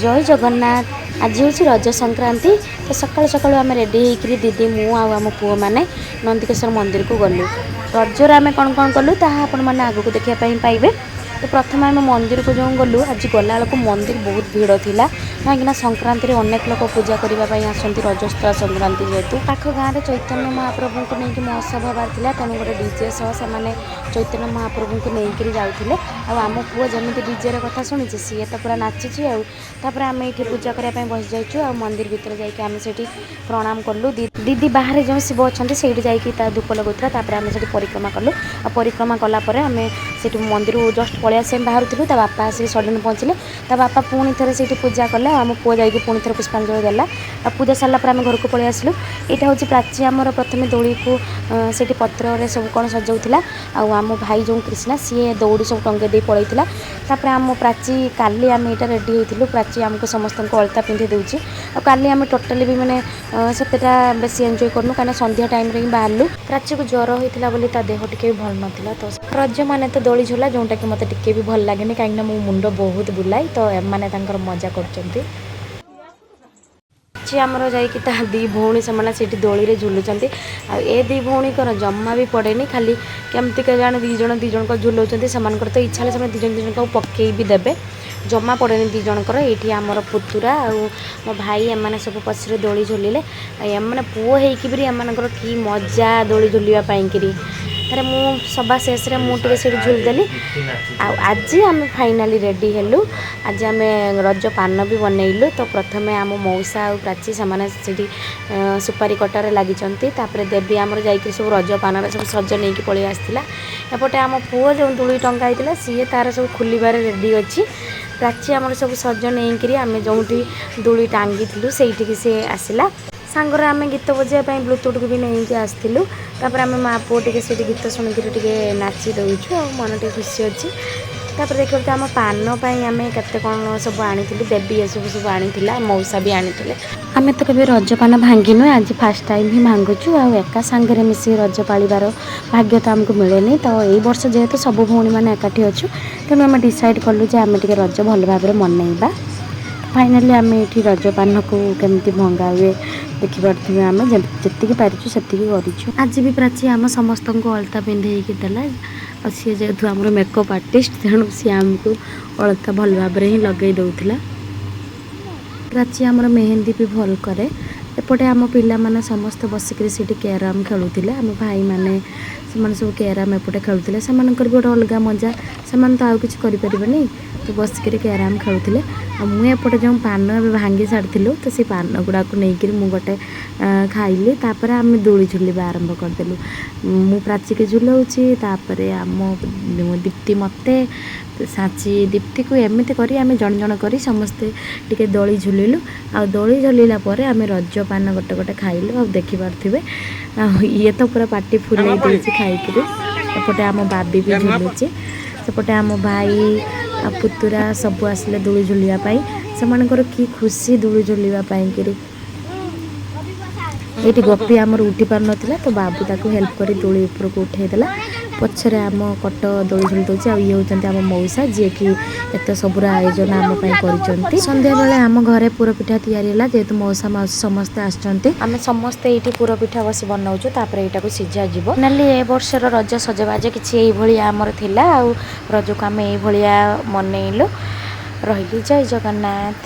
ଜୟ ଜଗନ୍ନାଥ। ଆଜି ହେଉଛି ରଜ ସଂକ୍ରାନ୍ତି। ତ ସକାଳୁ ସକାଳୁ ଆମେ ରେଡ଼ି ହେଇକିରି ଦିଦି, ମୁଁ ଆଉ ଆମ ପୁଅମାନେ ନନ୍ଦିକେଶ୍ୱର ମନ୍ଦିରକୁ ଗଲୁ। ରଜରେ ଆମେ କ'ଣ କ'ଣ କଲୁ, ତାହା ଆପଣମାନେ ଆଗକୁ ଦେଖିବା ପାଇଁ ପାଇବେ। ତ ପ୍ରଥମେ ଆମେ ମନ୍ଦିରକୁ ଯେଉଁ ଗଲୁ, ଆଜି ଗଲାବେଳକୁ ମନ୍ଦିର ବହୁତ ଭିଡ଼ ଥିଲା, କାହିଁକିନା ସଂକ୍ରାନ୍ତିରେ ଅନେକ ଲୋକ ପୂଜା କରିବା ପାଇଁ ଆସନ୍ତି, ରଜସ୍ଥଳା ସଂକ୍ରାନ୍ତି ଯେହେତୁ। ପାଖ ଗାଁରେ ଚୈତନ୍ୟ ମହାପ୍ରଭୁଙ୍କୁ ନେଇକି ମହୋତ୍ସବ ହେବାର ଥିଲା, ତେଣୁ ଗୋଟେ ଡିଜେ ସହ ସେମାନେ ଚୈତନ୍ୟ ମହାପ୍ରଭୁଙ୍କୁ ନେଇକିରି ଯାଉଥିଲେ। ଆଉ ଆମ ପୁଅ ଯେମିତି ଡିଜେର କଥା ଶୁଣିଛି, ସିଏ ତ ପୁରା ନାଚିଛି। ଆଉ ତାପରେ ଆମେ ଏଇଠି ପୂଜା କରିବା ପାଇଁ ବସିଯାଇଛୁ। ଆଉ ମନ୍ଦିର ଭିତରେ ଯାଇକି ଆମେ ସେଇଠି ପ୍ରଣାମ କଲୁ। ଦିଦି ବାହାରେ ଯେଉଁ ଶିବ ଅଛନ୍ତି, ସେଇଠି ଯାଇକି ତା ଧୂପ ଲଗାଉଥିଲା। ତାପରେ ଆମେ ସେଠି ପରିକ୍ରମା କଲୁ। ଆଉ ପରିକ୍ରମା କଲା ପରେ ଆମେ ସେଠି ମନ୍ଦିରରୁ ଜଷ୍ଟ ପଳେଇ ଆସିବା ପାଇଁ ବାହାରୁଥିଲୁ, ତା ବାପା ଆସିକି ସଡ଼ନ୍ ପହଞ୍ଚିଲେ। ତା ବାପା ପୁଣି ଥରେ ସେଇଠି ପୂଜା କଲେ ଆଉ ଆମ ପୁଅ ଯାଇକି ପୁଣି ଥରେ ପୁଷ୍ପାଞ୍ଜଳି ଦେଲା। ଆଉ ପୂଜା ସାରିଲା ପରେ ଆମେ ଘରକୁ ପଳେଇ ଆସିଲୁ। ଏଇଟା ହେଉଛି ପ୍ରାଚୀ ଆମର, ପ୍ରଥମେ ଦୋଳିକୁ ସେଇଠି ପତ୍ରରେ ସବୁ କ'ଣ ସଜାଉଥିଲା। ଆଉ ଆମ ଭାଇ ଯେଉଁ କ୍ରିଷ୍ଣା, ସିଏ ଦଉଡ଼ି ସବୁ ଟଙ୍ଗେଇ ଦେଇ ପଳେଇଥିଲା। ତାପରେ ଆମ ପ୍ରାଚୀ, କାଲି ଆମେ ଏଇଟା ରେଡ଼ି ହେଇଥିଲୁ। ପ୍ରାଚୀ ଆମକୁ ସମସ୍ତଙ୍କୁ ଅଳତା ପିନ୍ଧେଇ ଦେଉଛି। ଆଉ କାଲି ଆମେ ଟୋଟାଲି ବି ମାନେ ସେତେଟା ବେଶୀ ଏନ୍ଜୟ କରିନୁ, କାହିଁକିନା ସନ୍ଧ୍ୟା ଟାଇମ୍ରେ ହିଁ ବାହାରିଲୁ। ପ୍ରାଚୀକୁ ଜ୍ୱର ହେଇଥିଲା ବୋଲି ତା ଦେହ ଟିକେ ବି ଭଲ ନଥିଲା। ତ ରଜ ମାନେ ତ ଦୋଳି ଝୁଲା, ଯେଉଁଟାକି ମୋତେ ଟିକେ ବି ଭଲ ଲାଗେନି, କାହିଁକିନା ମୋ ମୁଣ୍ଡ ବହୁତ ବୁଲାଏ। ତ ଏମାନେ ତାଙ୍କର ମଜା କରୁଛନ୍ତି। ପ୍ରାଚୀ ଆମର ଯାଇକି ତା ଦୁଇ ଭଉଣୀ, ସେମାନେ ସେଇଠି ଦୋଳିରେ ଝୁଲୁଛନ୍ତି। ଆଉ ଏ ଦୁଇ ଭଉଣୀଙ୍କର ଜମା ବି ପଡ଼େନି, ଖାଲି କେମିତି କେଜାଣି ଦୁଇ ଜଣ ଦୁଇ ଜଣଙ୍କ ଝୁଲଉଛନ୍ତି। ସେମାନଙ୍କର ତ ଇଚ୍ଛା ହେଲେ ସେମାନେ ଦୁଇ ଜଣ ଦୁଇ ଜଣଙ୍କୁ ପକେଇ ବି ଦେବେ, ଜମା ପଡ଼େନି ଦୁଇ ଜଣଙ୍କର। ଏଇଠି ଆମର ପୁତୁରା ଆଉ ମୋ ଭାଇ, ଏମାନେ ସବୁ ପଛରେ ଦୋଳି ଝୁଲିଲେ। ଆଉ ଏମାନେ ପୁଅ ହେଇକି ବି ଏମାନଙ୍କର କି ମଜା ଦୋଳି ଝୁଲିବା ପାଇଁକିରି। ତାରେ ମୁଁ ସବା ଶେଷରେ ମୁଁ ଟିକେ ସେଇଠି ଝୁଲିଦେଲି। ଆଉ ଆଜି ଆମେ ଫାଇନାଲି ରେଡ଼ି ହେଲୁ। ଆଜି ଆମେ ରଜ ପାନ ବି ବନେଇଲୁ। ତ ପ୍ରଥମେ ଆମ ମଉସା ଆଉ ପ୍ରାଚୀ, ସେମାନେ ସେଇଠି ସୁପାରି କଟାରେ ଲାଗିଛନ୍ତି। ତାପରେ ଦେବୀ ଆମର ଯାଇକି ସବୁ ରଜ ପାନରେ ସବୁ ସଜ ନେଇକି ପଳେଇ ଆସିଥିଲା। ଏପଟେ ଆମ ପୁଅ ଯେଉଁ ଦୋଳି ଟଙ୍ଗା ହେଇଥିଲା, ସିଏ ତାର ସବୁ ଖୋଲିବାରେ ରେଡ଼ି ଅଛି। ପ୍ରାଚୀ ଆମର ସବୁ ସଜ ନେଇକିରି ଆମେ ଯେଉଁଠି ଦୋଳି ଟାଙ୍ଗିଥିଲୁ, ସେଇଠିକି ସିଏ ଆସିଲା। ସାଙ୍ଗରେ ଆମେ ଗୀତ ବଜାଇବା ପାଇଁ ବ୍ଲୁଟୁଥକୁ ବି ନେଇକି ଆସିଥିଲୁ। ତାପରେ ଆମେ ମା ପୁଅ ଟିକେ ସେଇଠି ଗୀତ ଶୁଣିକିରି ଟିକେ ନାଚି ଦେଉଛୁ ଆଉ ମନ ଟିକେ ଖୁସି ଅଛି। ତାପରେ ଦେଖିବାକୁ ତ ଆମ ପାନ ପାଇଁ ଆମେ କେତେ କ'ଣ ସବୁ ଆଣିଥିଲୁ। ଦେବୀ ଏସବୁ ସବୁ ଆଣିଥିଲା, ମଉସା ବି ଆଣିଥିଲେ। ଆମେ ତ କେବେ ରଜ ପାନ ଭାଙ୍ଗିନୁ, ଆଜି ଫାର୍ଷ୍ଟ ଟାଇମ୍ ହିଁ ଭାଙ୍ଗୁଛୁ। ଆଉ ଏକା ସାଙ୍ଗରେ ମିଶିକି ରଜ ପାଳିବାର ଭାଗ୍ୟ ତ ଆମକୁ ମିଳେନି। ତ ଏଇ ବର୍ଷ ଯେହେତୁ ସବୁ ଭଉଣୀମାନେ ଏକାଠି ଅଛୁ, ତେଣୁ ଆମେ ଡିସାଇଡ଼୍ କଲୁ ଯେ ଆମେ ଟିକେ ରଜ ଭଲ ଭାବରେ ମନେଇବା। ଫାଇନାଲି ଆମେ ଏଇଠି ରଜ ପାନକୁ କେମିତି ଭଙ୍ଗା ହୁଏ ଦେଖିପାରୁଥିବେ। ଆମେ ଯେତିକି ପାରିଛୁ ସେତିକି କରିଛୁ। ଆଜି ବି ପ୍ରାଚୀ ଆମ ସମସ୍ତଙ୍କୁ ଅଳତା ପିନ୍ଧେଇକି ଦେଲା। ଆଉ ସିଏ ଯେହେତୁ ଆମର ମେକଅପ୍ ଆର୍ଟିଷ୍ଟ, ତେଣୁ ସିଏ ଆମକୁ ଅଳତା ଭଲ ଭାବରେ ହିଁ ଲଗେଇ ଦେଉଥିଲା। ପ୍ରାଚୀ ଆମର ମେହେନ୍ଦି ବି ଭଲ କରେ। ଏପଟେ ଆମ ପିଲାମାନେ ସମସ୍ତେ ବସିକିରି ସେଇଠି କ୍ୟାରମ୍ ଖେଳୁଥିଲେ। ଆମ ଭାଇମାନେ, ସେମାନେ ସବୁ କ୍ୟାରମ୍ ଏପଟେ ଖେଳୁଥିଲେ। ସେମାନଙ୍କର ବି ଗୋଟେ ଅଲଗା ମଜା, ସେମାନେ ତ ଆଉ କିଛି କରିପାରିବେନି, ତ ବସିକିରି କ୍ୟାରମ୍ ଖେଳୁଥିଲେ। ଆଉ ମୁଁ ଏପଟେ ଯେଉଁ ପାନ ଏବେ ଭାଙ୍ଗି ସାରିଥିଲୁ, ତ ସେ ପାନ ଗୁଡ଼ାକୁ ନେଇକିରି ମୁଁ ଗୋଟେ ଖାଇଲି। ତାପରେ ଆମେ ଦୋଳି ଝୁଲିବା ଆରମ୍ଭ କରିଦେଲୁ। ମୁଁ ପ୍ରାଚୀକି ଝୁଲଉଛି, ତାପରେ ଆମ ଦୀପ୍ତି ମୋତେ, ସାଚି ଦୀପ୍ତିକୁ, ଏମିତି କରି ଆମେ ଜଣ ଜଣ କରି ସମସ୍ତେ ଟିକେ ଦୋଳି ଝୁଲିଲୁ। ଆଉ ଦୋଳି ଝୁଲିଲା ପରେ ଆମେ ରଜ ପାନ ଗୋଟେ ଗୋଟେ ଖାଇଲୁ। ଆଉ ଦେଖିପାରୁଥିବେ, ଆଉ ଇଏ ତ ପୁରା ପାଟି ଫୁଲେଇ ଦେଇଛି ଖାଇକିରି। ଏପଟେ ଆମ ବାବି ବି ଝୁଲୁଛି। ସେପଟେ ଆମ ଭାଇ ଆଉ ପୁତୁରା ସବୁ ଆସିଲେ ଦୋଳି ଝୁଲିବା ପାଇଁ। ସେମାନଙ୍କର କି ଖୁସି ଦୋଳି ଝୁଲିବା ପାଇଁକିରି। ଏଇଠି ଗପି ଆମର ଉଠି ପାରୁନଥିଲା, ତ ବାବୁ ତାକୁ ହେଲ୍ପ କରି ଦୋଳି ଉପରକୁ ଉଠେଇ ଦେଲା। ପଛରେ ଆମ କଟ ଦୋଳି ଝୁଲି ଦେଉଛି। ଆଉ ଇଏ ହେଉଛନ୍ତି ଆମ ମଉସା, ଯିଏକି ଏତେ ସବୁର ଆୟୋଜନ ଆମ ପାଇଁ କରିଛନ୍ତି। ସନ୍ଧ୍ୟାବେଳେ ଆମ ଘରେ ପୁର ପିଠା ତିଆରି ହେଲା, ଯେହେତୁ ମଉସା ମାଉସୀ ସମସ୍ତେ ଆସିଛନ୍ତି। ଆମେ ସମସ୍ତେ ଏଇଠି ପୁର ପିଠା ବସି ବନାଉଛୁ, ତାପରେ ଏଇଟାକୁ ସିଝାଯିବ। ଫାଇନାଲି ଏ ବର୍ଷର ରଜ ସଜବାଜ କିଛି ଏଇଭଳିଆ ଆମର ଥିଲା ଆଉ ରଜକୁ ଆମେ ଏଇଭଳିଆ ମନେଇଲୁ। ରହିଲି, ଜୟ ଜଗନ୍ନାଥ।